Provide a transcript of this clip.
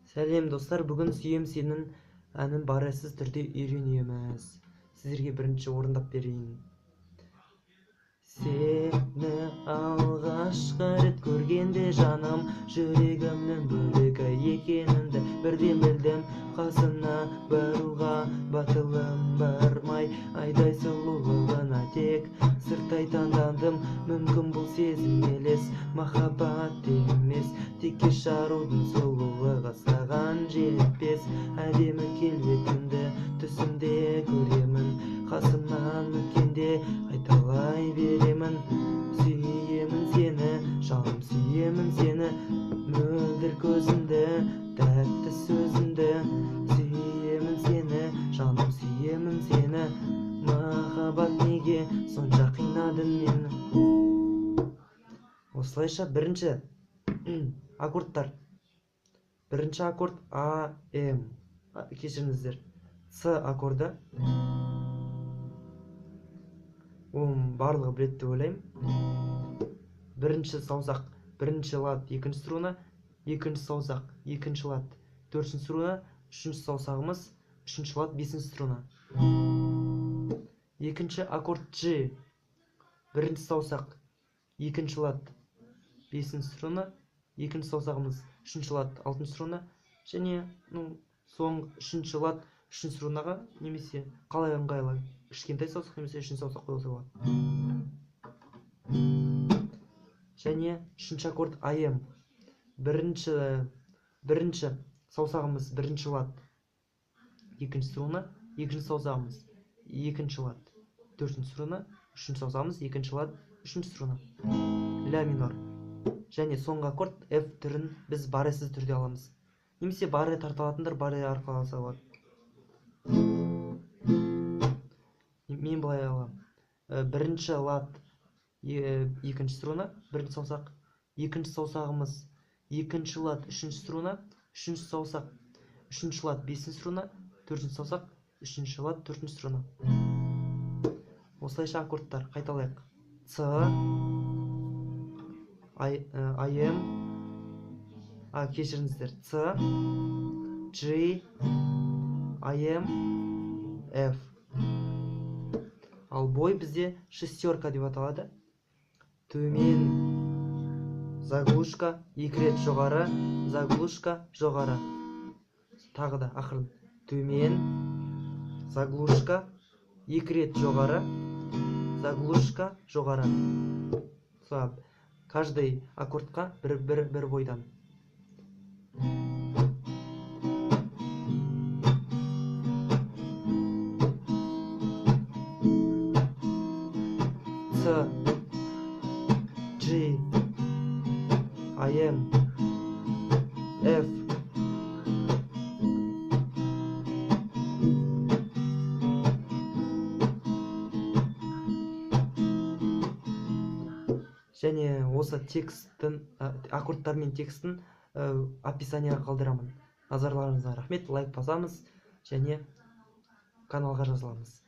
Сәлем достар, бүгін Сүйем сенің әнін баресіз түрде үйренеміз. Сіздерге бірінші орындап берейін. Сені алғашқы рет көргенде жаным, жүрегімнің бөлігі екеніңді бірден білдім. Қасына баруға батылым бармай, айдай сұлулығына тек сырттай таңдандым. Мүмкін бұл сезім елес, махаббат емес, текке жарудың сұлулығы саған жетпес. Әдемі келбетіңді түсімде көремін, қасымнан өткенде қайталай беремін. Сүйемін сені, жаным, сүйемін сені, мөлдір көзіңді, тәтті сөзіңді. Сүйемін сені, жаным, сүйемін сені, махаббат неге сонша қинадың мені? Осылайша бірінші аккордтар. Бірінші аккорд А, М. Кешіріңіздер, С аккорды. Оның барлығы біледі деп ойлаймын. Бірінші саусақ, бірінші лад, екінші струна, екінші саусақ, екінші лад, төртінші струна, үшінші саусағымыз, үшінші лад, бесінші струна. Екінші аккорд G. Бірінші саусақ, екінші лад, бесінші струна, екінші саусағымыз, үшінші лад, алтыншы струна, және соңғы үшінші лад, үшінші струнаға немесе қалай ыңғайлы кішкентай саусақ немесе үшінші саусақ қойылса болады. Және үшінші аккорд АМ. Бірінші саусағымыз бірінші лад, екінші струна, екінші саусағымыз екінші лад, төртінші струна, үшінші саусағымыз екінші лад, үшінші струна, ля минор. Және соңғы аккорд F түрін біз баресіз түрде аламыз. Немесе баре тарта алатындар баре арқылы алса болады. Мен былай аламын. Бірінші лад, екінші струна, бірінші саусақ, екінші саусағымыз екінші лад, үшінші струна, үшінші саусақ, үшінші лад, бесінші струна, төртінші саусақ, үшінші лад, төртінші струна. Осылайша аккордтар қайталайық. С, А, М, А, кешіріңіздер, С, G, А, М, F. Ал бой бізде шестерка деп аталады. Төмен заглушка, екі рет жоғары, заглушка, жоғары. Тағы да ақырын. Төмен заглушка, екі рет жоғары, заглушка, жоғары. Солай, каждый аккордқа бір бойдан. С, G, А, М, F. Және осы текстін, аккордтар мен текстін описанияға қалдырамын. Назарларыңызға рахмет, лайк басамыз және каналға жазыламыз.